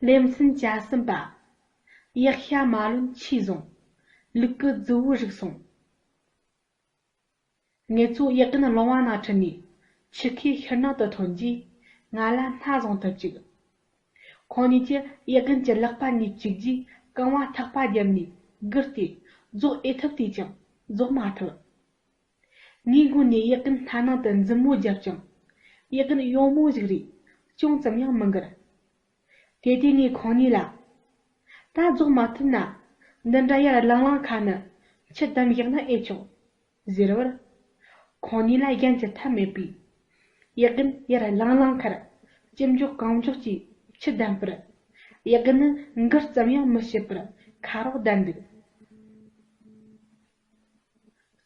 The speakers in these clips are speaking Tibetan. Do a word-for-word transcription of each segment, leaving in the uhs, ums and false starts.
ལེ་ཚན་གྱ་གསུམ་པ། གཡག་ཤ་མ་ལོན་ཆུས་བཟུང་། ལུག་གི་རྫི་བོ་རིག་སོང་། ངེད་ཚོ་གཡག་རྒན་ལོང་བ་ནང་ཁྲིད་ནས་ཆུ་ཁའི་ཤུལ་ནང་དུ་ཐོན་རྗེས། ང་ལ་སྣ་བཟུང་དུ་བཅུག་ཁོང་གཉིས་ཀྱིས་གཡག་རྒན་གྱི་ལག་པ་གཉིས་བཅུག་རྗེས། རྐང་བ་ཐག་པ་བརྒྱབ་ནས་སྒུར་ཏེ་རྫོགས་ཨེ་ཐུབ་དུས་ཀྱང་རྫོགས་མ་ཐུབ། ངའི་མགོ་ནས་གཡག་རྒན་སྣ་ནང་དུ་མཛུབ་མོ་བརྒྱབ་ཀྱང་། གཡག་རྒན་གཡོག་མོ་ཞིག་རེད། ཅུང་ཙམ་ཡང་མི་འགུལ། དེ་དུས་ངས་ཁོང་གཉིས་ལ། ད་རྫོགས་མ་ཐུབ་ན། འདི་འདྲ་ཡར་ལང་ལང་ཁ་ནས་ཆུ་བསྡམས་བཞག་ན་ཨེ་ཆོག་ཟེར་བར། ཁོང་གཉིས་ལ་གཞན་གྱི་ཐབས་མེད་པས། གཡག་རྒན་ཡར་ལང་ལང་ཁར་ཅི་མགྱོགས་གང་མགྱོགས་ཀྱིས་ཆུ་བསྡམས་པར། གཡག་རྒན་ནི་འགུལ་ཙམ་ཡང་མི་བྱེད་པར་ཁ་རོག་བསྡད་འདུག་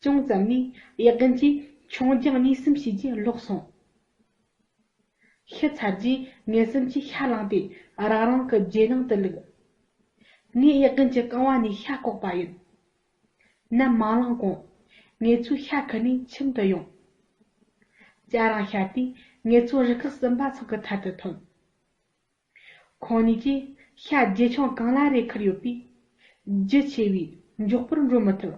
ཅུང་ཙམ་ནས་གཡག་རྒན་གྱིས་མཆོང་རྒྱག་གཉིས་གསུམ་བྱས་རྗེས་ལོག་སོང་། ཤི་ཚར་རྗེས་ངེད་གསུམ་གྱིས་ཤ་བླངས་ཏེ་རང་རང་གི་རྗེས་ནང་དུ་བླུགས། ངས་གཡག་རྒན་གྱི་རྐང་བ་ནས་ཤ་བཀོག་པ་ཡིན། ནམ་མ་ལངས་གོང་། ངེད་ཚོས་ཤ་ཁུར་ནས་ཁྱིམ་དུ་ཡོང་། ཇ་རང་ཤར་དུས་ངེད་ཚོ་རུ་ཁག་གསུམ་པ་ཚང་གི་ཐད་དུ་ཐོན། ཁོང་གཉིས་ཀྱིས་ཤ་རྗེས་ཆུང་གང་ལ་རེ་ཁུར་ཡོད་པས། རྒྱུ་ཆེ་བས་མགྱོགས་པོར་འགྲོ་མི་ཐུབ།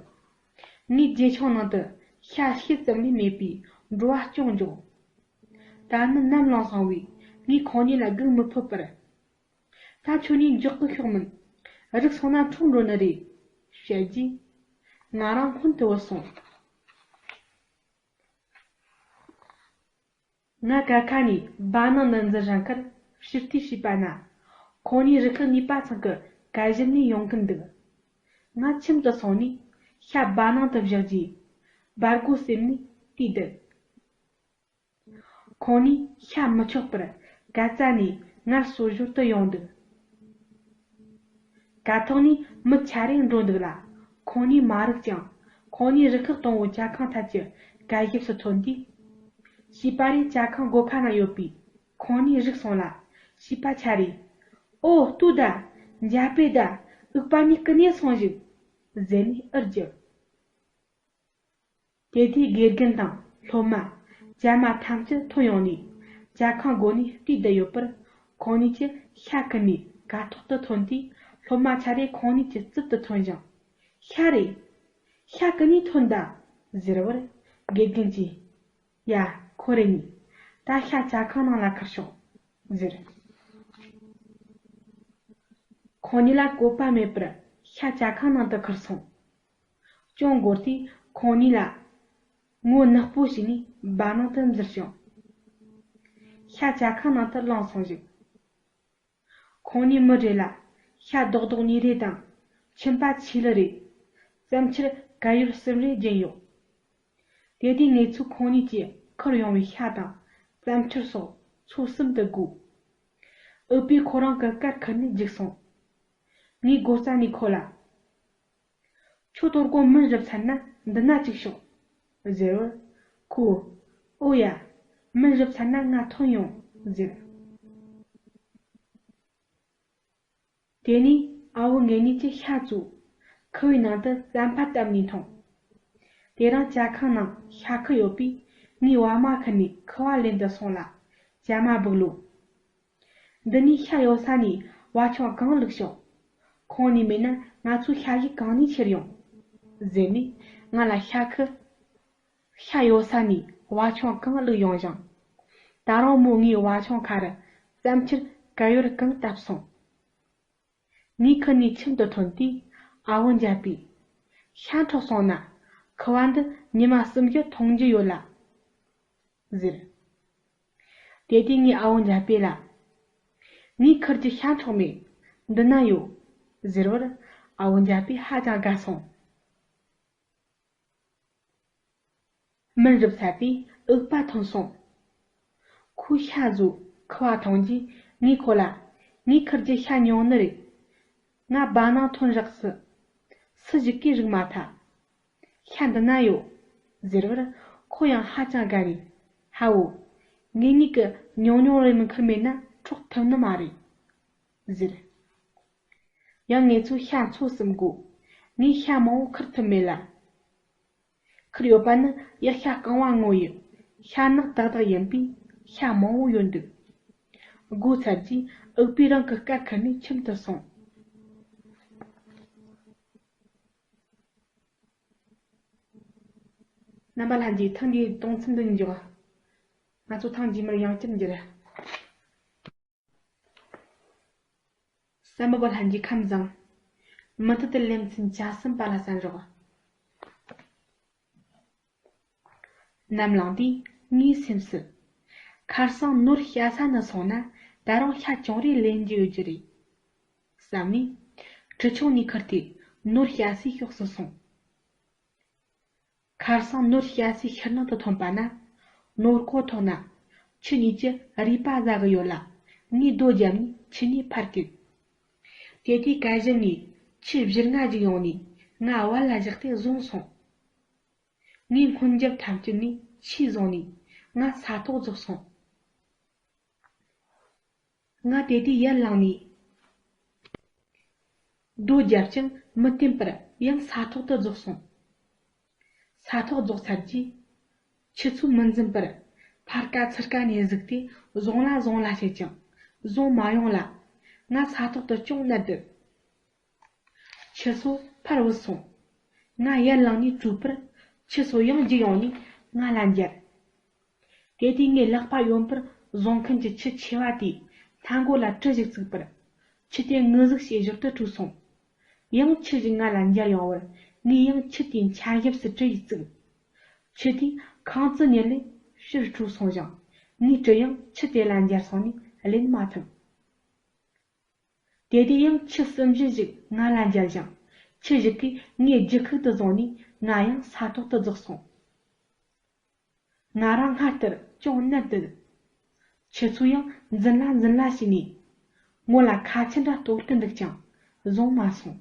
ངས་རྗེས་ཆུང་ནང་དུ་ཤ་ཤེད་ཙམ་ལས་མེད་པས་འགྲོ་བ་སྐྱོང་མགྱོགས། ད་ནི་ནམ་ལངས་སོང་བས་ངས་ཁོང་གཉིས་ལ་སྒུག་མི་ཕོད་པར། ད་ཁྱོད་གཉིས་མགྱོགས་གི་ཤོག་མིན། རིག་སོང་ན་འཕྲོག་འགྲོ་ནི་རེད། བཤད་རྗེས། ང་རང་སྔོན་དུ་བུད་སོང་། ང་ཀ་ཁ་ནས་སྦ་ནང་ནས་འཛུལ་རན་ཁར་ཕྱིར་བལྟས་བྱས་པ་ན། ཁོང་གཉིས་རུ་ཁག་གཉིས་པ་ཚང་གི་ཀ་གཞི་ནས་ཡོང་གིན་འདུག་ང་ཁྱིམ་དུ་སོང་ནས་ཤ་སྦ་ནང་དུ་བཞག་རྗེས། སྦ་སྒོ་ཟིན་ནས་བལྟས་འདུག་ཁོང་གཉིས་ཤ་མི་ཆོག་པར་ག་ཙ་ནས་ངར་གསོ་ཞོར་དུ་ཡོང་འདུག་ཀ་ཐོག་ནས་མི་ཆ་རེ་འགྲོ་འདུག་ལ། ཁོང་གཉིས་མ་རིག་ཅིང་། ཁོང་གཉིས་རུ་ཁག་དང་པོ་ཇ་ཁང་ཐད་ཀྱི་ཀ་ཞབས་སུ་ཐོན་དུས། བྱིས་པ་རེ་ཇ་ཁང་སྒོ་ཁ་ན་ཡོད་པས་ཁོང་གཉིས་རིག་སོང་ལ། བྱིས་པ་ཆ་རེས། ཨོ་ལྟོས་ད། འཇའ་པེ་ད། འུག་པ་གཉིས་ཀི་ནས་སོང་ཞིག་ཟེར་ནས་ཨུར་བརྒྱབ། དེ་དུས་དགེ་རྒན་དང་སློབ་མ། ཇ་མ་ཐམས་ཅད་ཐོན་ཡོང་ནས་ཇ་ཁང་སྒོ་ནས་བལྟས་བསྡད་ཡོད་པར། ཁོང་གཉིས་ཀྱིས་ཤ་ཁུར་ནས་ཀ་ཐོག་ཏུ་ཐོན་དུས། སློབ་མ་ཆ་རེ་ཁོང་གཉིས་ཀྱི་རྩིབ་ཏུ་ཐོན་ཞིང་། ཤ་རེད། ཤ་ཁུར་ནས་ཐོན་ད། ཟེར་བར། དགེ་རྒན་གྱིས། ཡ། ཁོ་རེ་ནི། ད་ཤ་ཇ་ཁང་ནང་ལ་ཁུར་ཤོག་ཟེར། ཁོང་གཉིས་ལ་བཀོད་པ་མེད་པར་ཤ་ཇ་ཁང་ནང་དུ་ཁུར་སོང་། ཅུང་འགོར་དུས་ཁོང་གཉིས་ལ་ངོ་ནག་པོ་བྱས་ནས་སྦ་ནང་དུ་འཛུལ་ཞིང་། ཤ་ཇ་ཁང་ནང་དུ་བླངས་སོང་ཞིག་ཁོང་གཉིས་མི་རེ་ལ་ཤ་རྡོག་རྡོག་གཉིས་རེ་དང་། ཁྱིམ་པ་ཆེ་ལི་རེ། རྩམ་ཕྱུར་ཀ་ཡོར་གསུམ་རེ་སྦྱིན་ཡོད། དེ་དུས་ངེད་ཚོས་ཁོང་གཉིས་ཀྱིས་ཁུར་ཡོང་བའི་ཤ་དང་རྩམ་ཕྱུར་སོགས་ཚོ་གསུམ་དུ་བགོས། འུག་པས་ཁོ་རང་གི་སྐར་ཁུར་ནས་རྒྱུགས་སོང་། ངས་སྒོ་རྩ་ནས་ཁོ་ལ། ཁྱོད་དོ་སྒོ་མུན་རུབ་ཚར་ན་འདི་ན་ཅིག་ཤོག་ཟེར་བར། ཁོས། ཨོ་ཡ། མུན་རུབ་ཚར་ན་ང་ཐོན་ཡོང་ཟེར། དེ་ནས་ཨ་བུ་ངེད་གཉིས་ཀྱིས་ཤ་བཙོས། ཁུ་བའི་ནང་དུ་རྩམ་པ་བཏབ་ནས་འཐུང་། དེ་རིང་ཇ་ཁང་ནང་ཤ་ཁུ་ཡོད་པས་ངས་བ་མ་ཁུར་ནས་ཁུ་བ་ལེན་དུ་སོང་ལ། ཇ་མ་སྦུག་ལོ། འདི་ནས་ཤ་ཡོད་ས་ནས་བ་ཆུང་གང་བླུགས་ཤོག་ཁོང་ནས་མེད་ན་ང་ཚོའི་ཤ་ཡིག་གང་ནས་ཁྱེར་ཡོང་། ཟེར་ནས་ང་ལ་ཤ་ཁུ། ཤ་ཡོད་ས་ནས་བ་ཆུང་གང་བླུགས་ཡོང་ཞིང་། ད་རུང་མོ་ངའི་བ་ཆུང་ཁ་རུ་རྩམ་ཕྱུར་ཀ་ཡོར་གང་བཏབ་སོང་། ངས་ཁུར་ནས་ཁྱིམ་དུ་ཐོན་དུས་ཨ་བོ་འཇའ་པས། ཤ་འཕྲོག་སོང་ན་ཁུ་བ་འདི་ཉི་མ་གསུམ་བཞི་འཐུང་རྒྱུ་ཡོད་ལ། ཟེར། དེ་དུས་ངས་ཨ་བོ་འཇའ་པེ་ལ། ངས་ཁུར་གྱི་ཤ་འཕྲོག་མེད། འདི་ན་ཡོད། ཟེར་བར་ཨ་བོ་འཇའ་པེ་ཧ་ཅང་དགའ་སོང་། མུན་རུབ་ཚར་དུས་འུག་པ་ཐོན་སོང་། ཁོས་ཤ་བཟོས་ཁུ་བ་འཐུང་རྗེས་ངས་ཁོ་ལ། ངས་ཁུར་གྱི་ཤ་ཉོ་ནི་རེད། ང་སྦ་ནང་ཐོན་རག་སི། སུ་ཞིག་གིས་རིག་མ་ཐལ། ཤ་འདི་ན་ཡོད། ཟེར་བར་ཁོ་ཡང་ཧ་ཅང་དགའ་ནས། ཧ་བོ། ངེད་གཉིས་ཀྱིས་ཉུང་ཉུང་རེ་མི་ཁུར་མེད་ན་འཕྲོག་ཐུབ་ནི་མ་རེད། ཟེར། ཡང་ངེད་ཚོས་ཤ་ཚོ་གསུམ་བགོས། ངས་ཤ་མང་བོ་ཁུར་ཐུབ་མེད་ལ། ཁུར་ཡོད་པ་ནི་གཡག་ཤ་རྐང་བ་ངོ་ཡི་ཤ་ནག་དག་དག་ཡིན་པས་ཤ་མང་བོ་ཡོད་འདུག་སྒོ་ཚར་རྗེས་འུག་པས་རང་གི་སྐད་ཁུར་ནས་ཁྱིམ་དུ་སོང་། རྣམ་པ་ལྷན་རྒྱས། ཐེངས་འདིའི་སྡོམ་ཚིག་འདི་ནས་འཇོག་ང་ཚོ་ཐེངས་རྗེས་མར་ཡང་བསྐྱར་འགྱུར། གསན་པ་པོ་ལྷན་རྒྱས་ཁམས་བཟང་། མུ་མཐུད་དུ་ལེ་ཚན་གྱ་གསུམ་པ་ལ་གསན་རོགས། ནམ་ལངས་དུས་ངའི་སེམས་སུ། ཁ་སང་ནོར་བཤའ་ས་ནས་སོང་ན་ད་རུང་ཤ་ཅུང་རེ་ལེན་རྒྱུ་ཡོད་རྒྱུ་རེད་བསམ་ནས། གྲུ་ཆུང་ནས་ཁུར་ཏེ་ནོར་བཤའ་སའི་ཕྱོགས་སུ་སོང་། ཁ་སང་ནོར་བཤའ་སའི་ཤུལ་ནང་དུ་ཐོན་པ་ན། ནོར་ཁོག་ཐོག་ན་ཁྱི་གཉིས་ཀྱིས་རུས་པ་ཟ་གི་ཡོད་ལ། ངས་རྡོ་བརྒྱབ་ནས་ཁྱི་གཉིས་ཕར་བཀུག་དེ་དུས་གར་གཞི་ནས་ཁྱི་བཞིར་ལྔ་ཞིག་ཡོང་ནས་ང་བར་ལ་བཞག་སྟེ་བཟུང་སོང་། ངས་སྔོན་རྒྱབ་ཐམས་ཅད་ནས་ཆས་བཟུང་ནས་ང་ས་ཐོག་རྫོགས་སོང་། ང་དེ་དུས་ཡར་ལངས་ནས་རྡོ་བརྒྱབ་ཀྱང་མི་བརྟེན་པར་ཡང་ས་ཐོག་ཏུ་རྫོགས་སོང་། ས་ཐོག་རྫོགས་ཚར་རྗེས། ཁྱི་ཚོས་མི་འཛེམ་པར་ཕར་ཀ་ཚུར་ཀ་ནས་ཟུག་སྟེ་བཟུང་ལ་བཟུང་ལ་བྱེད་ཀྱང་བཟུང་མ་ཡོང་ལ། ང་ས་ཐོག་ཏུ་ཅུང་བསྣད་དུ། ཁྱི་ཚོ་ཕར་བུད་སོང་། ང་ཡར་ལངས་ནས་བྲོས་པར་ཁྱི་ཚོ་ཡང་རྒྱུག་ཡོང་ནས་ང་ལ་འཇར། དེ་དུས་ངའི་ལག་པ་གཡོན་པར་བཟུང་མཁན་གྱི་ཁྱི་ཆེ་བ་དེས་སྣ་མགོ་ལ་གྲི་ཞིག་བཙུགས་པར། ཁྱི་དེ་ངུ་ཟུག་བྱེད་ཞོར་དུ་བྲོས་སོང་། ཡང་ཁྱི་ཞིག་ང་ལ་འཇར་ཡོང་བར་ངས་ཡང་ཁྱི་དེའི་ཆ་ཞབས་སུ་གྲི་ཞིག་བཙུགས། ཁྱི་དེས་ཁང་བརྩེགས་ནས་སླེབས་ཕྱིར་བྲོས་སོང་ཞིང་། ངའི་གྲི་ཡང་ཁྱི་དེ་ལ་འཇར་སོང་ནས་ལེན་མ་ཐུབ། དེ་དུས་ཡང་ཁྱི་གསུམ་བཞི་ཞིག་ང་ལ་འཇར་ཞིང་། ཁྱི་ཞིག་གིས་ངའི་རྒྱུ་ཁུག་ཏུ་བཟུང་ནས་ང་ཡང་ས་ཐོག་ཏུ་རྫོགས་སོང་། ང་རང་སྔར་ལྟར་ཅུང་མནར་དུས། ཁྱི་ཚོས་ཡང་འཛིན་ལ་འཛིན་ལ་བྱས་ནས། ངོ་ལ་ཁ་ཆེ་འདྲ་གཏོར་གི་འདུག་ཀྱང་བཟུང་མ་སོང་།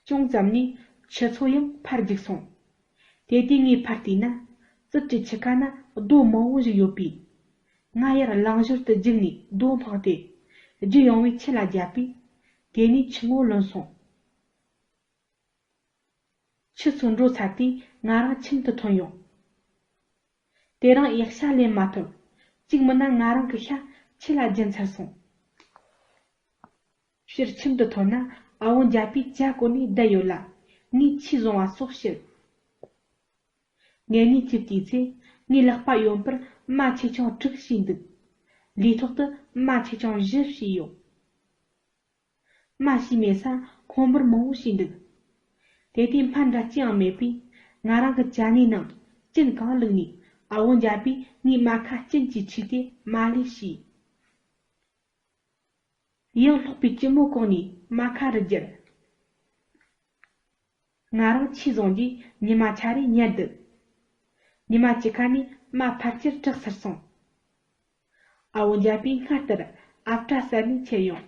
ཅུང་ཙམ་ནས་ཁྱི་ཚོ་ཡང་ཕར་རྒྱུག་སོང་། དེ་དུས་ངས་ཕར་བལྟས་ན། རྩིབས་ཀྱི་ཁྱི་ཁ་ན་རྡོ་མང་བོ་ཞིག་ཡོད་པས། ང་ཡར་ལངས་ཞོར་དུ་རྒྱུགས་ནས་རྡོ་འཕངས་ཏེ། རྒྱུག་ཡོང་བའི་ཁྱི་ལ་བརྒྱབ་པས། དེ་ནས་ཁྱི་ངོ་ལོན་སོང་། ཁྱི་ཚོ་འགྲོ་ཚར་དུས་ང་རང་ཁྱིམ་དུ་ཐོན་ཡོང་། དེ་རིང་ཡག་ཤ་ལེན་མ་ཐུབ། གཅིག་མིན་ན་ང་རང་གི་ཤ་ཁྱི་ལ་སྦྱིན་ཚར་སོང་། ཕྱིར་ཁྱིམ་དུ་ཐོན་ན་ཨ་བོ་འཇའ་པས་ཇ་བསྐོལ་ནས་བསྡད་ཡོད་ལ། ངས་ཆས་བཟུང་བ་སོགས་བཤད། ངེད་གཉིས་ཀྱིས་བལྟས་ཚེ་ངའི་ལག་པ་གཡོན་པར་རྨ་ཆེ་ཆུང་དྲུག་བྱས་འདུག་ལུས་ཐོག་ཏུ་རྨ་ཆེ་ཆུང་བཞི་བྱས་ཡོད། རྨ་བྱས་མེད་ས་ཁོང་འབུར་མང་བོ་བྱས་འདུག་དེ་དུས་ཕན་འདྲ་ཅི་ཡང་མེད་པས། ང་རང་གི་ཅ་ལག་ནང་སྐྱིན་གང་བླུགས་ནས་ཨ་བོ་འཇའ་པས་ངའི་རྨ་ཁ་སྐྱིན་གྱིས་ཕྱིས་ཏེ་མ་ལས་བྱས། ཡང་ལྷགས་པའི་སྐྱི་མོ་བཀོག་ནས་རྨ་ཁ་རུ་བསྒྱུར། ང་རང་ཆས་བཟུང་རྗེས་ཉི་མ་ཆ་རེ་ཉལ་འདུག་ཉི་མ་གཅིག་ཁ་ནས་རྨ་ཕལ་ཆེར་དྲག་ཚར་སོང་། ཨ་བོ་འཇའ་པས་སྔར་ལྟར་ཨ་བྲ་ཟ་ནས་ཁྱེར་ཡོང་།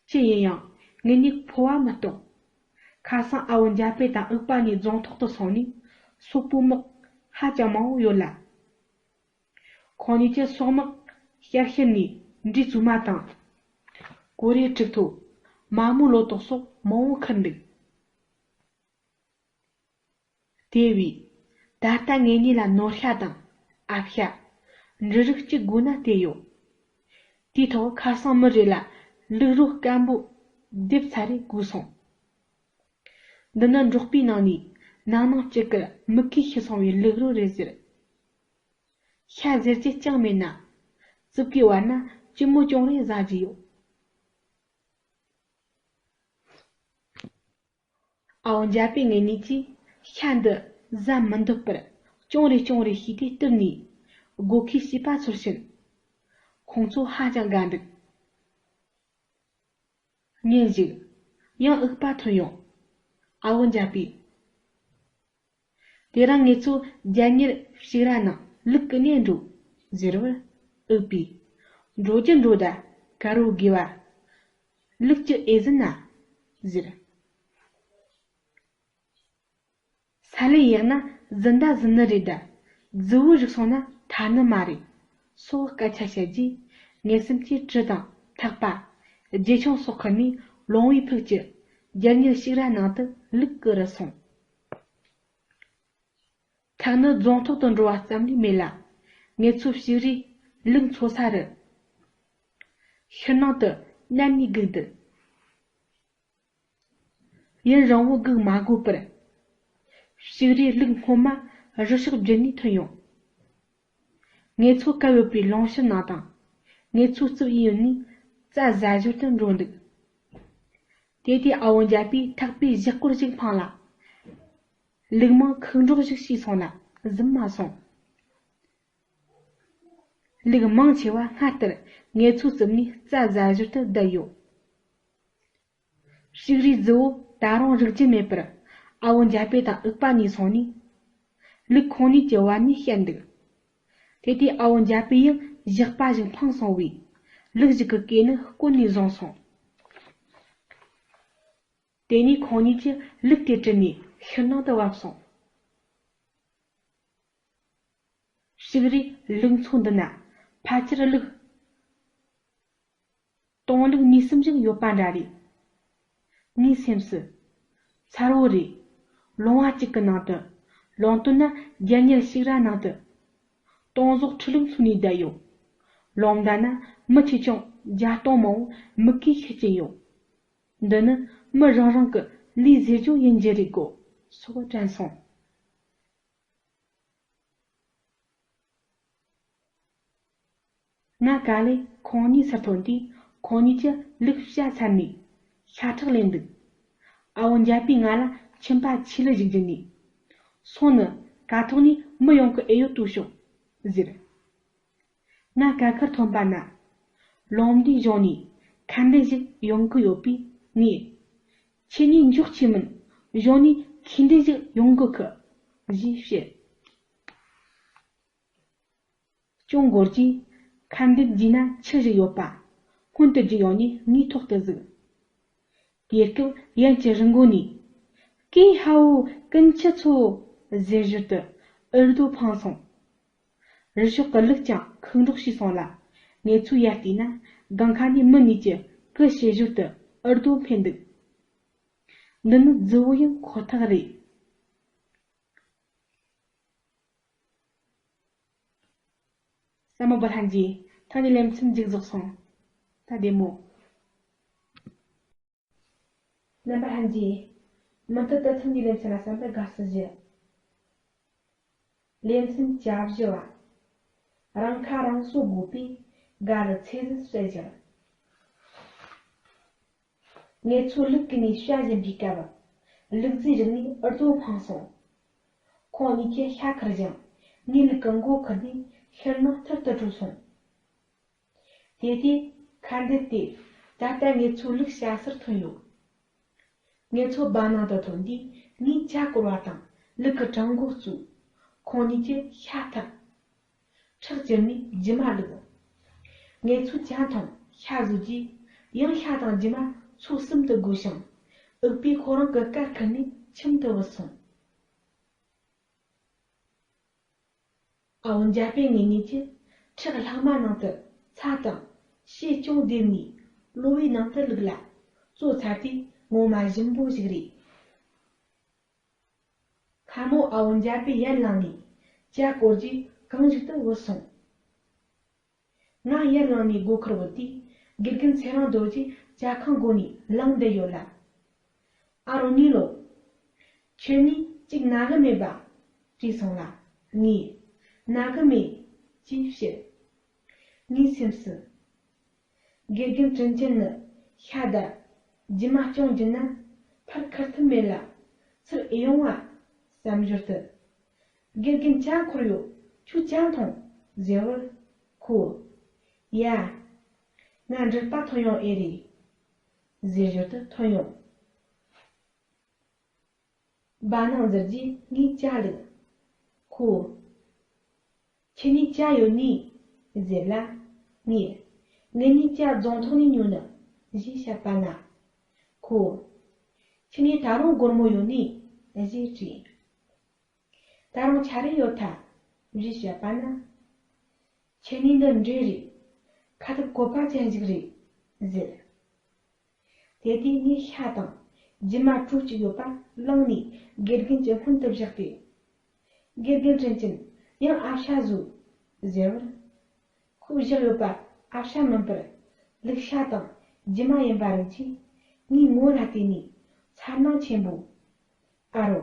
ཅི་ཡིན་ཡང་ངེད་གཉིས་ཕོ་བ་མི་གཏོང་། ཁ་སང་ཨ་བོ་འཇའ་པེ་དང་འུག་པ་གཉིས་རྫོང་ཐོག་ཏུ་སོང་ནས་སོག་པོའི་དམག་ཧ་ཅང་མང་བོ་ཡོད་ལ། ཁོང་གཉིས་ཀྱིས་སོག་དམག་ཤར་ཤར་ནས་འབྲས་བཙོ་མ་དང་། གོ་རེ་གྲུབ་ཐོབ། མ་རྨོ་ལོ་ཏོག་སོགས་མང་བོ་ཁུར་འདུག་དེ་བས། ད་ལྟ་ངེད་གཉིས་ལ་ནོར་ཤ་དང་ཨ་ཤ། འབྲུ་རིགས་གཅིག་དགོས་ན་དེ་ཡོད། དེའི་ཐོག་ཁ་སང་མི་རེ་ལ་ལུག་རོ་སྐམ་པོ་སྡེབ་ཚར་རེ་བསྐུས་སོང་། འདི་ནི་འབྲོག་པའི་ནང་ནས་ནང་ནང་གཅིག་གིས་མི་གིས་ཤི་སོང་བའི་ལུག་རོ་རེད་ཟེར། ཤ་ཟེར་རྒྱུ་ཅང་མེད་ན། རྩིབ་ཀའི་བར་ན་ལྕི་མོ་ཅུང་རེ་ཟ་རྒྱུ་ཡོད། ཨའོ་འཇའ་པེ་ངེད་གཉིས་ཀྱིས་ཤ་འདི་ཟ་མི་འདོད་པར་ཅུང་རེ་ཅུང་རེ་བྱས་ཏེ་བཏུལ་ནས་སྒོ་ཁའི་བྱིས་པ་ཚོར་བྱིན། ཁོང་ཚོ་ཧ་ཅང་དགའ་འདུག་ཉིན་ཞིག་ཡང་འུག་པ་ཐོན་ཡོང་། ཨའོ་འཇའ་པེ། དེ་རིང་ངེད་ཚོ་རྒྱལ་གཉེར་ཕྱུགས་ར་ནང་ལུག་གི་གནས་འགྲོ་ཟེར་བར། འུག་པས། འགྲོ་རྒྱུ་འགྲོ་ད་དཀར་བོ་དགེ་བ། ལུག་གི་ཨེ་ཟིན་ན་ཟེར། ས་ལེ་ཡག་ན་ཟིན་ད་ཟིན་ནི་རེད་ད། རྫི་བོ་རིག་སོང་ན་ཐར་ནི་མ་རེད། སོགས་སྐད་ཆ་བཤད་རྗེས་ངེད་སེམས་ཀྱི་གྲི་དང་ཐག་པ། རྗེས་ཆུང་སོགས་ཁུར་ནས་ལོང་བའི་ཕུགས་ཀྱི་རྒྱལ་གཉེར་ཕྱུགས་ར་ནང་དུ་ལུག་ཀུ་རུ་སོང་། ཐག་ནི་རྫོང་ཐོག་ཏུ་འགྲོ་བ་ཙམ་ལས་མེད་ལ། ངེད་ཚོ་ཕྱུགས་རིགས་ ལུག་འཚོ་ས་རུ། ཤུལ་ནང་དུ་མནན་ནས་སྒུག་འདུག་ཡུན་རིང་བོ་སྒུག་མ་དགོས་པར། ཕྱུགས་རིགས་ལུག་སྔོན་མ་རུ་ཤག་བརྒྱུད་ནས་ཐོན་ཡོང་། ངེད་ཚོ་བཀལ་ཡོད་པའི་ལུང་ཤུལ་ནང་དང་། ངེད་ཚོའི་རྩིབ་ཡིན་ཡོད་ནས་རྩྭ་ཟ་ཞོར་དུ་འགྲོ་འདུག་དེ་དུས་ཨ་བོ་འཇའ་པས་ཐག་པས་གཞུ་སྐོར་ཞིག་འཕངས་ལ། ལུག་མིང་ཁུག་འབྲོག་ཞིག་ཤེས་སོང་ལ་གཟིམ་མ་སོང་། ལུག་མང་ཆེ་བ་སྔར་ལྟར་ངེད་ཚོའི་རྩིབ་ནས་རྩྭ་ཟ་ཞོར་དུ་བསྡད་ཡོད། ཕྱུགས་རིགས་རྫི་བོ་ད་རུང་རིག་རྒྱུ་མེད་པར་ཨ་བོ་འཇའ་པེ་དང་འུག་པ་གཉིས་སོང་ནས། ལུག་ཁོང་གཉིས་ཀྱི་བར་ནས་བཤད་འདུག་དེ་དུས་ཨ་བོ་འཇའ་པེ་ཡིས་ཞགས་པ་ཞིག་འཕངས་སོང་བས། ལུག་ཞིག་གི་སྐེ་ནི་བསྐོལ་ནས་བཟུང་སོང་། དེ་ནས་ཁོང་གཉིས་ཀྱིས་ལུག་དེ་དྲུད་ནས་ཤུལ་ནང་དུ་བབས་སོང་། ཕྱུགས་རིགས་ལུག་འཚོ་འདི་ན་ཕལ་ཆེར་ལུག་སྟོང་ལུག་གཉིས་གསུམ་ཞིག་ཡོད་པ་འདྲ་རེད། ངའི་སེམས་སུ། མཚར་བོ་རེད། ལུང་བ་གཅིག་གི་ནང་དུ། ལུང་སྟོད་ན་རྒྱལ་གཉེར་ཞིག་ར་ནང་དུ། སྟོང་ཟོག་ཁྲི་ལུག་འཚོ་ནས་བསྡད་ཡོད། ལུང་མདའ་ན་མི་ཆེ་ཆུང་བརྒྱ་སྟོང་མང་བོ་མིག་གིས་ཤེས་ཀྱིན་ཡོད། འདི་ནི་མི་རང་རང་གི་ལས་ཟེར་རྒྱུ་ཡིན་རྒྱུ་རེད་གོ། སོགས་དྲན་སོང་། ང་ག་ལེ་ཁོང་གཉིས་སར་ཐོན་དུས་ཁོང་གཉིས་ཀྱིས་ལུག་བཤའ་ཚར་ནས་ཤ་ཁྲག་ལེན་འདུག་ཨ་བོ་འཇའ་པས་ང་ལ་མཆིན་པ་ཆེ་ལ་ཞིག་བརྒྱུས་ནས། སོང་ནི་ཀ་ཐོག་ནས་མི་ཡོང་གི་ཨེ་ཡོད་ལྟོས་ཤོག་ཟེར། ང་ཀ་ཁར་ཐོན་པ་ན། ལུང་མདའི་གཞུང་ནས་ཁ་འདོན་ཞིག་ཡོང་གི་ཡོད་པས་ངས། ཁྱེད་གཉིས་མགྱོགས་ཆེ་མིན། གཞུང་ནས་ཁ་འདོན་ཞིག་ཡོང་གི་གི་ཞེས་བཤད། ཅུང་འགོར་རྗེས་ཁ་འདོན་བརྒྱུད་ན་ཆི་ཞིག་ཡོད་པ་སྔོན་དུ་བརྗོད་ཡོང་ནས་ངའི་ཐོག་ཏུ་ཟུག་དེ་སྐབས་ཡན་གྱི་རི་མགོ་ནས། ཀེ་ཧའོ་ཀུན་ཁྱི་ཚོ། ཟེར་ཞོར་དུ་འུར་རྡོ་འཕངས་སོང་། རི་ཤོག་གི་ལུག་ཀྱང་ཁུག་འབྲོག་ཤེས་སོང་ལ། ངེད་ཚོའི་ཡར་བལྟས་ན་སྒང་ཁ་ནས་མི་གཉིས་ཀྱིས་ཀི་བྱེད་ཞོར་དུ་འུར་རྡོ་འཕེན་འདུག་འདི་ནི་རྫི་བོ་ཡིན་ཁོ་ཐག་རེད། ས་མོ་བ་ལྷན་རྒྱས། ཐེངས་འདིའི་ལེ་ཚན་མཇུག་རྫོགས་སོང་། ད་བདེ་མོ། རྣམ་པ་ལྷན་རྒྱས། མུ་མཐུད་དུ་ཐེངས་འདིའི་ལེ་ཚན་ལ་གསན་པར་དགའ་བསུ་ཞུ། ལེ་ཚན་གྱ་བཞི་བ། རང་ཁ་རང་གསོ་དགོས་པས་དགའ་རུ་ཚེ་ཟད་བསལ་བྱར། ངེད་ཚོ་ལུག་གི་ནས་བཤའ་བཞིན་པའི་སྐབས། ལུག་རྫིའི་རིགས་ནས་འུར་རྡོ་འཕངས་སོང་། ཁོང་གཉིས་ཀྱིས་ཤ་ཁུར་ཞིང་ངའི་ལུག་གི་མགོ་ཁུར་ནས་ཤུལ་ནང་ཐུར་དུ་བྲོས་སོང་། དེ་དུས་ཁ་འདོན་དེ་ད་ལྟ་ངེད་ཚོའི་ལུག་བཤའ་སར་ཐོན་ཡོད། ངེད་ཚོ་སྦྲ་ནང་དུ་ཐོན་དུས་ངས་ཇ་བསྐོལ་བ་དང་ལུག་གི་བྲང་མགོ་བཙུགས། ཁོང་གཉིས་ཀྱིས་ཤ་འཐག་ཁྲག་བཅུར་ནས་རྒྱུ་མ་བླུགས། ངེད་ཚོས་ཇ་འཐུང་ཤ་ཟོས་རྗེས་ཡང་ཤ་དང་རྒྱུ་མ་ཚོ་གསུམ་དུ་བགོས་ཤིང་། འུག་པས་ཁོ་རང་གི་དཀར་ཁུར་ནས་ཁྱིམ་དུ་བུད་སོང་། ཨ་བོ་འཇའ་པེ་ངེད་གཉིས་ཀྱིས་ཁྲག་ལྷག་མ་ནང་དུ་ཚྭ་དང་ཕྱེ་ཅུང་བསྡེབས་ནས་གློ་བའི་ནང་དུ་བླུགས་ལ་བཙོས་ཚར་དུས་ངོ་མ་ཞིམ་པོ་ཞིག་རེད། ལྷ་མོ་ཨ་བོ་འཇའ་པེ་ཡར་ལངས་ནས་ཇ་བསྐོལ་རྗེས་གང་ཞིག་ཏུ་བུད་སོང་། ང་ཡར་ལངས་ནས་སྒོ་ཁར་བུད་དུས་དགེ་རྒན་ཚེ་རིང་རྡོ་རྗེ་ཇ་ཁང་སྒོ་ནས་ལངས་བསྡད་ཡོད་ལ། ཨ་རོ་ནི་ལོ། ཁྱེད་གཉིས་གཅིག་ན་གི་མེད་པ། དྲིས་སོང་ལ། ངས། ན་གི་མེད། ཅེས་བཤད། ངའི་སེམས་སུ། དགེ་རྒན་དྲིན་ཅན་ནི་ཤ་དང་རྒྱུ་མ་སྐྱོང་རྒྱུ་ན་ཕར་ཁུར་ཐུབ་མེད་ལ་ཚུར་ཨེ་ཡོང་བ་བསམ་ཞོར་དུ། དགེ་རྒན་ཇ་འཁོར་ཡོད། ཁྱོད་ཇ་འཐུང་། ཟེར་བར་ཁོས། ཡ། ང་འབྲུག་པ་ཐོན་ཡོང་ཨེ་རེད། ཟེར་ཞོར་དུ་ཐོན་ཡོང་། སྦྲ་ནང་འཛུལ་རྗེས་ངས་ཇ་བླུགས། ཁོས། ཁྱེད་གཉིས་ཇ་ཡོད་ནི། ཟེར་ལ། ངས། ངེད་གཉིས་ཇ་རྫོང་ཐོག་ནས་ཉོས་ནི། ཞེས་བཤད་པ་ན། ཁོས། ཁྱེད་གཉིས་ད་རུང་སྒོར་མོ་ཡོད་ནི། ཞེས་དྲིས། ད་རུང་ཆ་རེ་ཡོད་ཐལ། ཞེས་བཤད་པ་ན། ཁྱེད་གཉིས་འདི་འདྲ་རེད། ཁ་ཐུབ་བཀོད་པ་ཅན་ཞིག་རེད། ཟེར། དེ་དུས་ངས་ཤ་དང་རྒྱུ་མ་བྲོ་གཅིག་ཡོད་པ་བླངས་ནས་དགེ་རྒན་གྱི་སྔོན་དུ་བཞག་སྟེ། དགེ་རྒན་དྲིན་ཅན་ཡང་ཨ་ཤ་ཟོས། ཟེར་བར། སྐུ་བཞག་ཡོད་པ་ཨ་ཤ་མིན་པར་ལུག་ཤ་དང་རྒྱུ་མ་ཡིན་པ་རིགས་ཀྱིས་ངའི་ངོ་ལ་བལྟས་ནས་མཚར་སྣང་ཆེན་པོས། ཨ་རོ།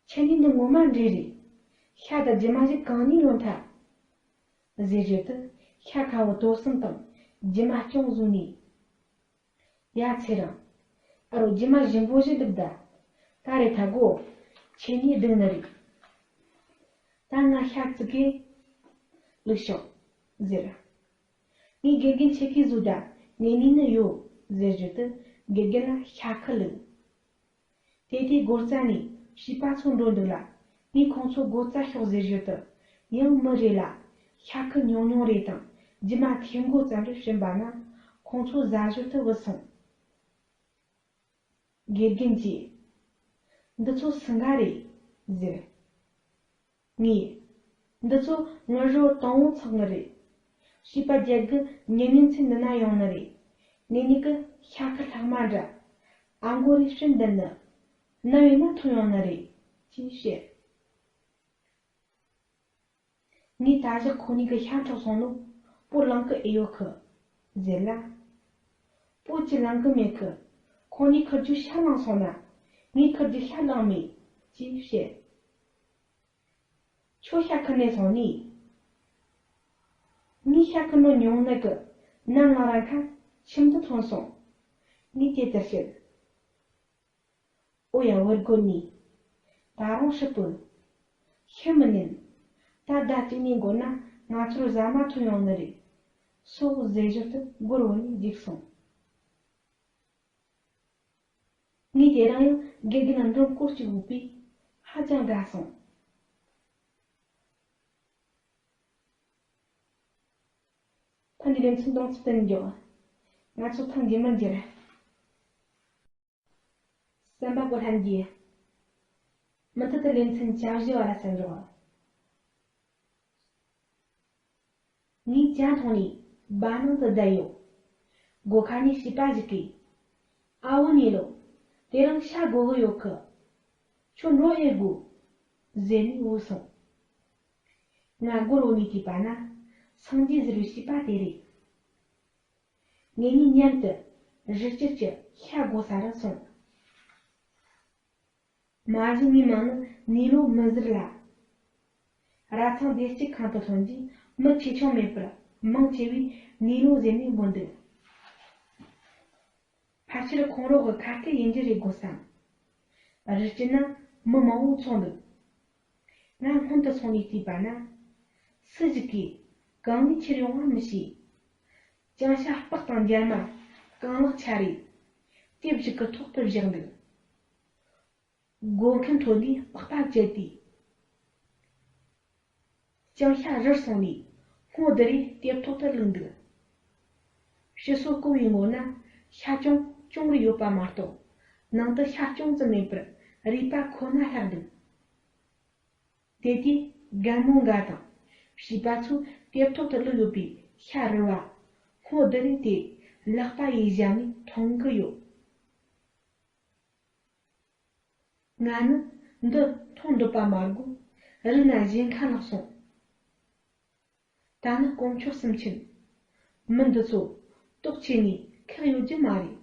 ཁྱེད་གཉིས་འདི་ངོ་མ་འདྲེ་རེད། ཤ་དང་རྒྱུ་མ་ཞིག་གང་ནས་ལོན་ཐལ། ཟེར་བཞིན་དུ་ཤ་ཁ་བོ་དོར་གསུམ་དང་རྒྱུ་མ་སྐྱོང་བཟོས་ནས། ཡ་ཚེ་རིང་། ཨ་རོ་རྒྱུ་མ་ཞིམ་པོ་ཞིག་འདུག་ད། ད་རེད་ད་གོ། ཁྱེད་གཉིས་སྡུག་ནི་རེད། ད་ང་ཤ་བཙུགས་གེ། ལུག་ཤོག་ཟེར། ངས་དགེ་རྒན་ཁྱེད་ཀྱིས་བཟོས་ད། ངས་ནི་ནི་ཡོད། ཟེར་བཞིན་དུ་དགེ་རྒན་ལ་ཤ་ཁུ་བླུགས། དེ་དུས་སྒོ་རྩ་ནས་བྱིས་པ་ཚོ་འགྲོ་འདུག་ལ། ངས་ཁོང་ཚོ་སྒོ་རྩ་ཤོག་ཟེར་བཞིན་དུ། ཡང་མི་རེ་ལ་ཤ་ཁུ་ཉུང་ཉུང་རེ་དང་རྒྱུ་མ་ཐེབས་མགོ་ཙམ་རེ་བྱིན་པ་ན། ཁོང་ཚོ་ཟ་བཞིན་དུ་བུད་སོང་། དགེ་རྒན་གྱིས། འདི་ཚོ་སུ་འགའ་རེད། ཟེར། ངས། འདི་ཚོ་ངུ་རོ་དང་བོ་ཚག་ནི་རེད། བྱིས་པ་རྒྱལ་གི་ཉིན་ཉིན་ཚེ་འདི་ན་ཡོང་ནི་རེད། ངེད་གཉིས་ཀྱི་ཤ་ཁུ་ལྷག་མ་འདྲ། ཨ་མགོ་རེ་བྱིན་འདི་ནི། ནམ་ཡིན་ན་ཐོན་ཡོང་ནི་རེད། ཅེས་བཤད། ངས་ད་ཞག་ཁོ་གཉིས་ཀྱི་ཤ་འཕྲོག་སོང་ནོ། སྤོ་ལངས་ཀི་ཨེ་ཡོད་ཁི། ཟེར་ལ། སྤོ་ཅི་ལངས་ཀི་མེད་ཁི། ཁོ་གཉིས་ཁུར་རྒྱུ་ཤ་ལངས་སོང་ན། ངས་ཁུར་རྒྱུ་ཤ་ལངས་མེད། ཅེས་བཤད། ཁྱོད་ཤ་ཁུར་ནས་སོང་ནི། ངས་ཤ་ཁུར་ནོ་ཉུང་ནི་གི། ནམ་ལངས་ར་ཁ་ཁྱིམ་དུ་ཐོན་སོང་། ངས་དེ་ལྟར་བཤད། ཨོ་ཡ་བུ་རྒོད་ནི། ད་རུང་ཧྲིལ་པོ། ཤི་མི་ཉན། ད་ཟླ་གཅིག་གཉིས་འགོར་ན་ང་ཚོར་ཟ་མ་ཐོན་ཡོང་ནི་རེད། སོགས་ཟེར་བཞིན་དུ་སྒོར་བུད་ནས་འཇིགས་སོང་། ངས་དེ་རིང་ཡང་དགེ་རྒན་ལ་མགྲོན་སྐོར་གཅིག་བོས་པས་ཧ་ཅང་དགའ་སོང་། ཐེངས་འདིའི་ལེ་ཚན་གཏོང་ཚུལ་དེ་ནས་མགྱོགས། ང་ཚོ་ཐེངས་རྗེས་མར་མཇལ། གསན་པ་པོ་ལྷན་རྒྱས། མུ་མཐུད་དུ་ལེ་ཚན་བཅུ་བཞི་བ་ལ་གསན་རོགས། ངས་ཇ་འཐུང་ནས་སྦྲ་ནང་དུ་བསྡད་ཡོད། སྒོ་ཁ་ནས་བྱིས་པ་ཞིག་གིས། ཨ་བུ་ནེ་ལོ། དེ་རིང་ཤ་དགོ་གི་ཡོད་གི། ཁྱོད་འགྲོ་ཨེ་དགོས། ཟེར་ནས་བུད་སོང་། ང་སྒོར་བུད་ནས་བལྟས་པ་ན། སངས་རྒྱས་ཟེར་བའི་བྱིས་པ་དེ་རེད། ངེད་གཉིས་མཉམ་དུ་རི་དཀྱིལ་གྱི་ཤ་དགོ་ས་རུ་སོང་། མ་གཞི་ངའི་མིང་ནི་ནེ་ལོ་མི་ཟེར་ལ། ར་ཚང་བདེ་སྐྱིད་ཁང་དུ་ཐོན་རྗེས་མི་ཆེ་ཆུང་མེད་པར་མང་ཆེ་བས་ནེ་ལོ་ཟེར་ནས་འབོད་འདུག་ཕལ་ཆེར་ཁོང་རོགས་ཀྱི་ཁ་སྐད་ཡིན་རྒྱུ་རེད་དགོས་བསམ། རི་དཀྱིལ་ན་མི་མང་བོ་འཚོགས་འདུག་ང་སྔོན་དུ་སོང་ནས་བལྟས་པ་ན། སུ་ཞིག་གིས་གང་ནས་ཁྱེར་ཡོང་བ་མི་ཤེས། ལྕང་ཤ་སྤགས་དང་འབྱར་མ་རྐང་ལག་ཆ་རེ། དེབ་ཞིག་གི་ཐོག་ཏུ་བཞག་འདུག་སྒོ་ཁའི་ཐོག་ནས་པགས་པ་བཅད་དེ། ལྕང་ཤ་རུལ་སོང་ནས་སྔོ་བསྡུ་རེ་དེབ་ཐོག་ཏུ་བླུགས་འདུག་ཕྱི་སོ་བསྐོར་བའི་ངོ་ན་ཤ་ཅུང་ཅུང་རེ་ཡོད་པ་མ་གཏོགས། ནང་དུ་ཤ་ཅུང་ཙམ་མེད་པར་རུས་པ་ཁོ་ན་ལྷག་འདུག་དེ་དུས་རྒན་མོ་འགའ་དང་བྱིས་པ་ཚོས་དེབ་ཐོག་ཏུ་བླུགས་ཡོད་པའི་ཤ་རུལ་བ་སྔོ་བསྡུ་རེ་དེ་ལག་པ་ཡིས་བཞག་ནས་འཐུང་གི་ཡོད། ང་ནི་འདི་མཐོང་འདོད་པ་མ་དགོས། རིག་ན་གཞན་ཁ་ལག་སོང་། ད་ནི་དཀོན་མཆོག་གསུམ་མཁྱེན། མི་འདི་ཚོ་ལྟོགས་ཆེ་ནས་ཁག་ཡོད་རྒྱུ་མ་རེད།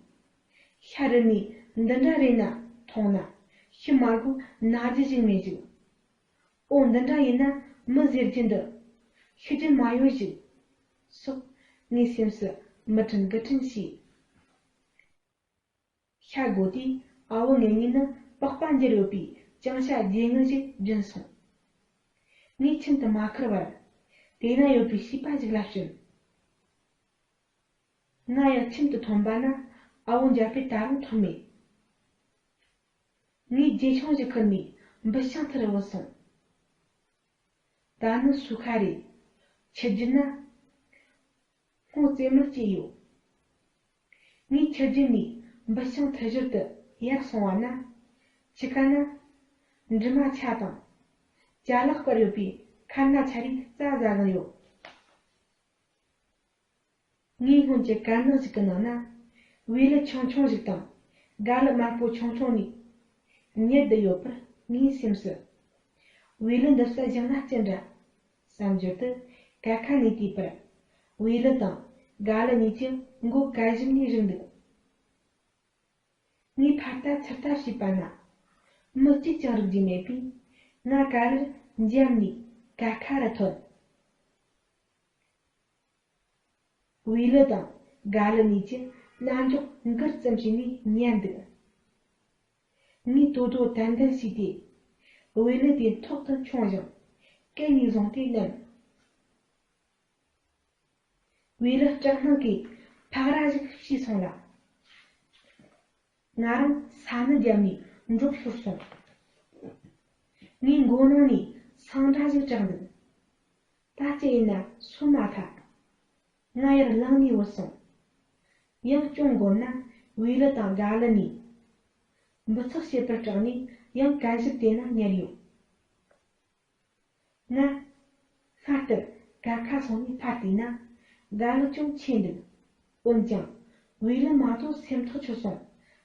ཤ་རུལ་ནས་འདི་འདྲ་རེད་ན་མཐོང་ན་ཤི་མ་དགོས་ན་རྒྱུ་ཞིག་མེད་ཅིག་འོ་འདི་འདྲ་ཡིན་ན་མི་ཟེར་རྒྱུ་འདི་ཤི་རྒྱུ་མ་ཡོད་ཞིག་སོགས་ངའི་སེམས་སུ་མི་དྲན་དགུ་དྲན་བྱས། ཤ་དགོས་དུས་ཨ་བུ་ངེད་གཉིས་ནི་པགས་པ་འགྱུར་ཡོད་པའི་ལྕང་ཤ་རྗེས་ངན་ཞིག་བྱིན་སོང་། ངས་ཁྱིམ་དུ་མ་ཁུར་བར། དེ་ན་ཡོད་པའི་བྱིས་པ་ཞིག་ལ་བྱིན། ང་ཡང་ཁྱིམ་དུ་ཐོན་པ་ན་ཨ་བུ་འཇར་པས་ད་རུང་ཐོན་མེད། ངས་རྗེས་ཆུང་ཞིག་ཁུར་ནས་འབུ་ཤིང་ཐུར་བུད་སོང་། ད་ནི་སོ་ཁ་རེད། ཆུ་རྒྱུད་ན་སྔོ་རྩེ་མོ་སྐྱེས་ཡོད། ངས་ཆུ་རྒྱུད་ནས་འབུ་ཤིང་ཐུར་ཞོར་དུ་ཡར་སོང་བ་ན། ཆུ་ཁ་ན་འབྲུ་མ་ཆ་དང་ཅ་ལག་སྤར་ཡོད་པའི་ཁ་སྣ་ཆ་རེ་རྩྭ་ཟ་གི་ཡོད། ངའི་སྔོན་གྱི་དཀར་ནག་ཞིག་གི་ནང་ན་བེའུ་ལི་ཆུང་ཆུང་ཞིག་དང་རྒ་ལི་དམར་པོ་ཆུང་ཆུང་གཉིས་ཉལ་བསྡད་ཡོད་པར་ངའི་སེམས་སུ། བེའུ་ལི་འདི་ས་བཞག་ན་ཅི་འདྲ་བསམ་བརྗོད་དུ་ ཀ་ཁ་ནས་བལྟས་པར། བེ་ལི་དང་ག་ལི་གཉིས་ཀྱི་མགོ་གད་གཞུག་ནས་རིག་འདུག་ངས་ཕར་ལྟ་ཚུར་ལྟ་བྱས་པ་ན། མི་གཅིག་ཀྱང་རིག་རྒྱུ་མེད་པས། ང་ག་ལིར་འཇམ་ནས་ཀ་ཁ་རུ་ཐོན། བེ་ལི་དང་ག་ལི་གཉིས་ཀྱི་རྣ་མཆོག་འགུར་ཙམ་བྱས་ནས་ཉན་འདུག་ངས་དོ་དོ་ཏན་ཏན་བྱས་ཏེ། བེ་ལི་དེ་ཐོག་ཏུ་མཆོངས་ཤིང་། སྐེ་གཉིས་བཟུང་སྟེ་མནན། བེ་ལི་སྐྲག་སྣང་གིས་ཕག་ར་ཞིག་བྱས་སོང་ལ། ང་རང་ས་ནི་བརྒྱབ་ནས་འབྲོག་ཤོར་སོང་། ངའི་མགོ་ནང་ནས་སང་སྒྲ་ཞིག་གྲགས་འདུག་ད་ཅི་ཡིན་ན་སུ་མ་ཐག་ང་ཡར་ལངས་ནས་བུད་སོང་། ཡང་ཅུང་འགོར་ན་བེ་ལི་དང་ག་ལི་གཉིས། འབུ་ཚགས་བྱེད་པར་སྐྲག་ནས་ཡང་གད་གཞུག་དེ་ན་ཉལ་ཡོད། ང་སྔར་ལྟར་གད་ཁ་སོང་ནས་ཕར་བལྟས་ན། ག་ལི་ཅུང་ཆེ་འདུག་འོན་ཀྱང་བེ་ལི་མ་གཏོགས་སེམས་ཐག་ཆོད་སོང་།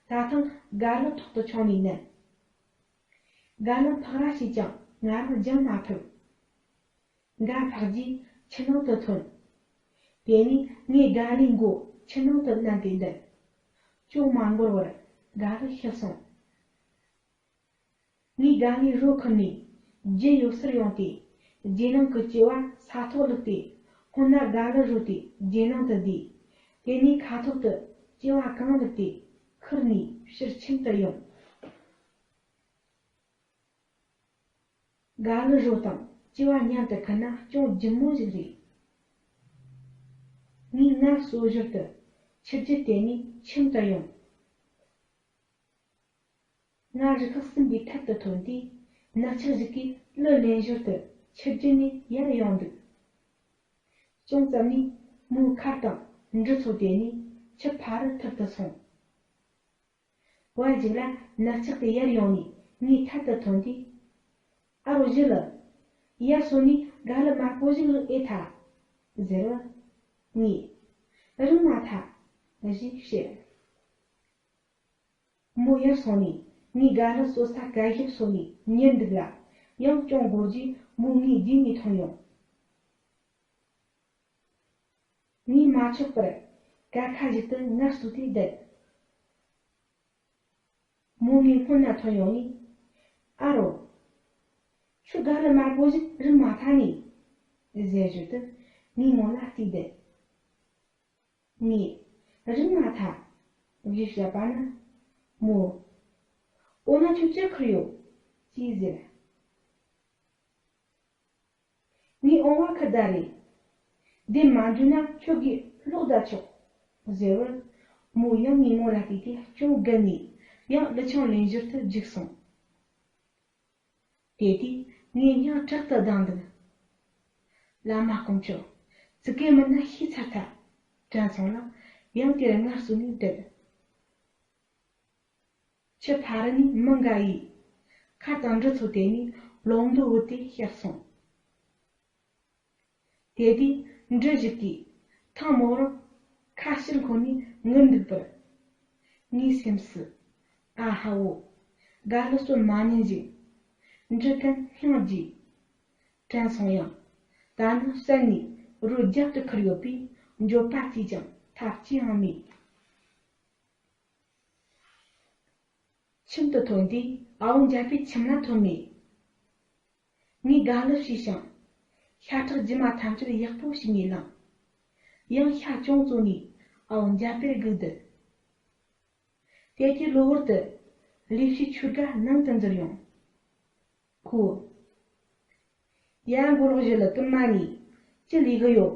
ད་ཐེངས་ག་ལི་ཐོག་ཏུ་མཆོངས་ནས་མནན། ག་ལི་ཕག་ར་བྱས་ཀྱང་ང་རང་འགྱངས་མ་ཐུབ། འགའ་འཕགས་རྗེས་ཆུ་ནང་དུ་ཐོན། དེ་ནས་ངས་ག་ལིའི་མགོ་ཆུ་ནང་དུ་མནན་ཏེ་བསྡད། ཅུང་མ་འགོར་བར་ག་ལི་ཤི་སོང་། ངས་ག་ལིའི་རོ་ཁུར་ནས་རྒྱུ་ཡོད་སར་ཡོང་སྟེ། རྗེས་གནང་གི་ལྕེ་བ་ས་ཐོག་བླུགས་ཏེ། སྔོན་ལ་ག་ལི་རོ་དེ་རྗེས་གནང་དུ་བསྡུས། དེ་ནས་ཁ་ཐོག་ཏུ་ལྕེ་བ་གང་བླུགས་ཏེ་ཁུར་ནས་ཕྱིར་ཁྱིམ་དུ་ཡོང་། ག་ལི་རོ་དང་ལྕེ་བ་མཉམ་དུ་ཁུར་ན་ཅུང་ལྗིད་མོ་ཞིག་རེད། ངས་ངལ་གསོ་ཞོར་དུ་ཆུ་རྒྱུན་བལྟས་ནས་ཁྱིམ་དུ་ཡོང་། ང་རི་ཁག་ཟིན་པའི་ཐད་དུ་ཐོན་དུས། ནག་ཆག་ཞིག་གིས་གླུ་ལེན་ཞོར་དུ་ཆུ་རྒྱུན་ནས་ཡར་ཡོང་འདུག་ཅུང་ཙམ་ནས་མོའི་ཁ་དང་འབྲུ་ཚོ་དེ་ནས་ཆུ་ཕར་རུ་ཐུར་དུ་སོང་། བར་ཞིག་ལ་ནག་ཆག་དེ་ཡར་ཡོང་ནས་ངའི་ཐད་དུ་ཐོན་དུས། ཨ་རོ་བཞི་ལ། ཡར་སོང་ནས་ག་ལི་དམར་པོ་ཞིག་རིག་ཨེ་ཐལ། ཟེར་བ། ངས། རིག་མ་ཐལ། ཞེས་བཤད། མོ་ཡར་སོང་ནས་ངའི་ག་ལི་གསོ་ས་གད་གཞུག་སོགས་ནས་ཉར་འདུག་ལ། ཡང་ཅུང་འགོར་རྗེས་མོ་ངའི་རྗེས་ནས་ཐོན་ཡོང་། ངས་མ་ཆོག་པར་ཀ་ཁ་ཞིག་ཏུ་ངལ་གསོས་ཏེ་བསྡད། མོ་ངའི་སྔོན་ལ་ཐོན་ཡོང་ནས། ཨ་རོ། ཁྱོད་ག་ལི་དམར་པོ་ཞིག་རིག་མ་ཐལ་ནི། ཟེར་ཞོར་དུ་ངའི་ངོ་ལ་བལྟས་བསྡད། ངས། རིག་མ་ཐལ། ཞེས་བཤད་པ་ན། མོ། འོ་ན་ཁྱོད་ཅི་ཁུར་ཡོད། ཅེས་ཟེར། ངས་ཨོང་བ་ཁུར་ད་རེད། དེ་མ་འཇུས་ན་ཁྱོད་ཀྱིས་ལོག་ད་ཆོག་ཟེར་བར། མོ་ཡང་ངའི་ངོ་ལ་བལྟས་ཏེ་ཅུང་བརྒལ་ནས་ཡང་གླུ་ཆང་ལེན་ཞོར་དུ་རྒྱུགས་སོང་། དེ་དུས་ངས་སྙིང་དྲག་ཏུ་ལྡང་འདུག་བླ་མ་དཀོན་མཆོག་ཙི་གེ་མིན་ན་ཤི་ཚར་ཐལ། དྲན་སོང་ལ་ཡང་དེར་ངལ་གསོས་ནས་བསྡད། ཆུ་ཕ་རི་ནས་མི་འགའ་ཡིས་ཁ་དང་འབྲུ་ཚོ་དེད་ནས་ལོ་འདབ་བུད་དེ་ཤར་སོང་། དེ་དུས་འབྲུ་ཞིག་གིས་ཐང་མོ་རང་ཁ་ཕྱིར་འཁོར་ནས་ངུར་འདུག་པར། ངའི་སེམས་སུ། ཨ་ཧ་བོ། དགའ་ལོ་སོ་མ་ཉན་ཞིག་འབྲུ་གན་སྙིང་རྗེ། དྲན་སོང་ཡང་། ད་ནི་བསད་ནས་རོ་རྒྱབ་ཏུ་ཁུར་ཡོད་པས་འགྱོད་པ་སྐྱེས་ཀྱང་ཐབས་ཅི་ཡང་མེད། ཁྱིམ་དུ་ཐོན་དུས་ཨ་བོ་འཇའ་པའི་ཁྱིམ་ན་ཐོན་མེད། ངས་དགའ་ལོ་བྱས་ཤིང་། ཤ་ཁྲག་རྒྱུ་མ་ཐམས་ཅད་ཡག་པོ་ཞིག་ངས་བླངས། ཡང་ཤ་ཅུང་བཙོས་ནས་ཨ་བོ་འཇའ་པར་སྒུག་བསྡད། དེ་དུས་གློ་བུར་དུ་ལས་བྱེད་ཆོས་དགའ་ནང་དུ་འཛུལ་ཡོང་། ཁོས། ཡ་མགོ་ལོག་བཞི་ལ་ཀུན་མ་ནི་ཅི་ལས་གི་ཡོད།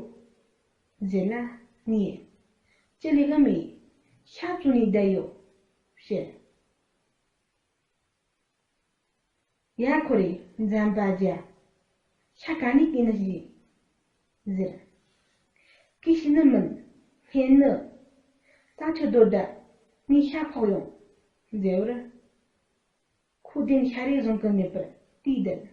ཟེར་ན་ངས། ཅི་ལས་གི་མེད། ཤ་བཙོས་ནས་བསྡད་ཡོད། ཟེར། ཡ་ཁོ་རེ་འཛམ་པ་རྒྱ། ཤ་ག་ནས་སྐྱེས་ནི་ཞིག་ཟེར། སྐད་ཤེས་ནི་མིན། སྙན་ནི། ད་ཁྱོད་སྡོད་ད། ངས་ཤ་ཕོག་ཡོང་། ཟེར་བར། ཁོ་དེ་ནས་ཤ་རེ་བཟུང་གི་མེད་པར་དེ་བསྡད།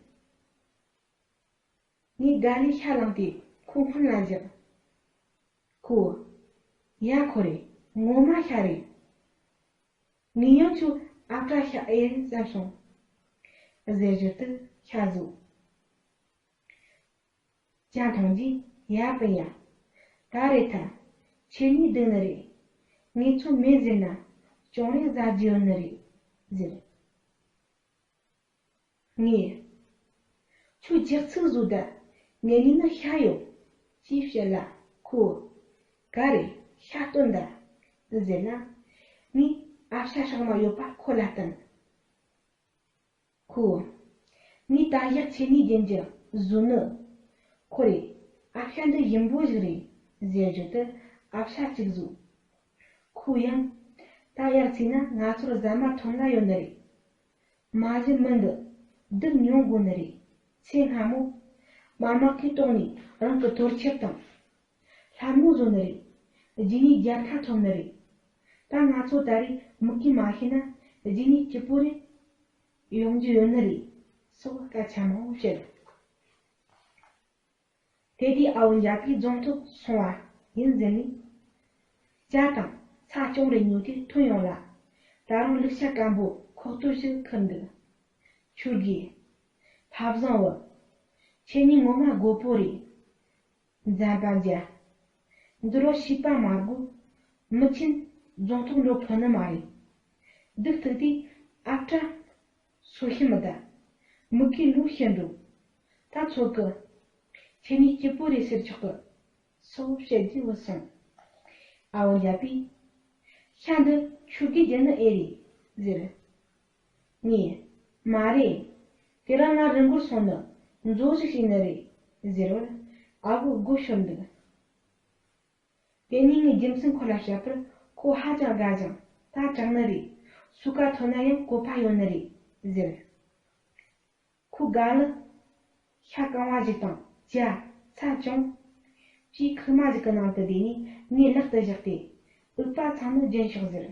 ངས་དགའ་ལས་ཤ་བླངས་ཏེ་ཁོ་སྔུན་ལ་བཞག་ཁོས། ཡ་ཁོ་རེ། ངོ་མ་ཤ་རེད། ངས་ཡང་ཁྱོད་ཨ་ཀ་ཤ་ཨེ་རེད་བསམ་སོང་། ཟེར་ཞོར་དུ་ཤ་ཟོས། ཅ་འཐུང་རྗེས། ཡ་པི་ཡ། ད་རེད་ཐལ། ཁྱེད་གཉིས་སྡུག་ནི་རེད། ངེད་ཚོ་མེད་ཟེར་ན་ཅུང་རེ་ཟ་རྒྱུ་ཡོད་ནི་རེད་ཟེར། ངས། ཁྱོད་རྒྱགས་ཚིག་བཟོ་ད། ངེད་གཉིས་ནི་ཤ་ཡོད། ཅེས་བཤད་ལ་ཁོས། ག་རེ་ཤ་སྟོན་ད་ཟེར་ན། ངས་ཨ་ཤ་སྲེག་མ་ཡོད་པ་ཁོ་ལ་བསྟན། ཁོས། ངས་ད་ཞག་ཁྱེད་གཉིས་རྒྱན་གྱི་བཟོ་ནི། ཁོ་རེ་ཨ་ཤ་འདི་ཞིམ་པོ་ཞིག་རེད་ཟེར་རྒྱུ་དེ་ཨ་ཤ་གཅིག་བཟོས། ཁོས་ཡང་། ད་ཡར་ཚིག་ན་ང་ཚོར་ཟ་མ་ཐོན་ལ་ཡོད་ནི་རེད། མ་གཞི་མི་འདི་སྡུག་མྱོང་དགོས་ནི་རེད། ཚེ་སྔ་མོ། མ་མག་གིས་ལྟོགས་ནས་རང་གི་དོར་ཆེབ་དང་། ལྷ་མོ་བཟོ་ནི་རེད། རྗེས་ནས་རྒྱལ་ཁ་ཐོབ་ནི་རེད། ད་ང་ཚོ་ད་རེས་མུ་གེ་མ་ཤི་ན་རྗེས་ནས་སྐྱིད་པོ་རེད། ཡོང་རྒྱུ་ཡོད་ནི་རེད། སོགས་སྐད་ཆ་མང་བོ་བཤད། དེ་དུས་ཨ་བོ་འཇའ་པའི་རྫོང་ཐོག་སོང་བ་ཡིན་ཟེར་ནས། ཇ་དང་ཚྭ་ཅུང་རེ་ཉོས་ཏེ་ཐོན་ཡོང་ལ། ད་རུང་ལུག་ཤ་སྐམ་པོ་ཁོག་སྟོད་ཞིག་ཁུར་འདུག་ཁྱོད་ཀྱིས། ལྷ་བཟང་བུ། ཁྱེད་གཉིས་ངོ་མ་རྒོད་པོ་རེད། འཛམ་པ་མཇལ། འདི་རུ་ཤེས་པ་མ་དགོས། མི་ཆེན་རྫོང་ཐོག་འགྲོ་ཕོད་ནི་མ་རེད། སྡུག་ཐུག་དུས་ཨ་བྲ་སོ་ཤི་མི་གདའ། མུ་གེ་ལུས་ཤི་འགྲོ། ད་ཚོད་ཀི། ཁྱེད་གཉིས་སྐྱིད་པོ་རེད་ཟེར་ཆོག་གི། སོགས་བཤད་རྒྱུ་བུད་སོང་། ཨ་བོ་འཇའ་པས། ཤ་འདི་ཁྱོད་ཀྱིས་བརྒྱུད་ནི་ཨེ་རེད་ཟེར། ངས། མ་རེད། དེ་རིང་ང་རི་མགོར་སོང་ནི་མཛོ་ཞིག་བྱས་ནི་རེད་ཟེར་བར་ཨ་བོ་མགོ་ཤོར་འདུག་དེ་ནས་ངས་རྒྱུ་མཚན་ཁོ་ལ་བཤད་པར་ཁོ་ཧ་ཅང་དགའ་ཞིང་ད་དྲག་ནི་རེད། སོས་ཀ་ཐོན་ན་ཡང་བཀོད་པ་ཡོད་ནི་རེད་ཟེར། ཁོ་དགའ་ལ། ཤ་གང་བ་ཞིག་དང་ཇ་ཚྭ་ཅུང་། ཅེས་ཁུག་མ་ཞིག་གི་ནང་དུ་བསྡུས་ནས་ངའི་ལག་ཏུ་བཞག་སྟེ། འུག་པ་ཚང་ནི་རྒྱན་ཤོག་ཟེར།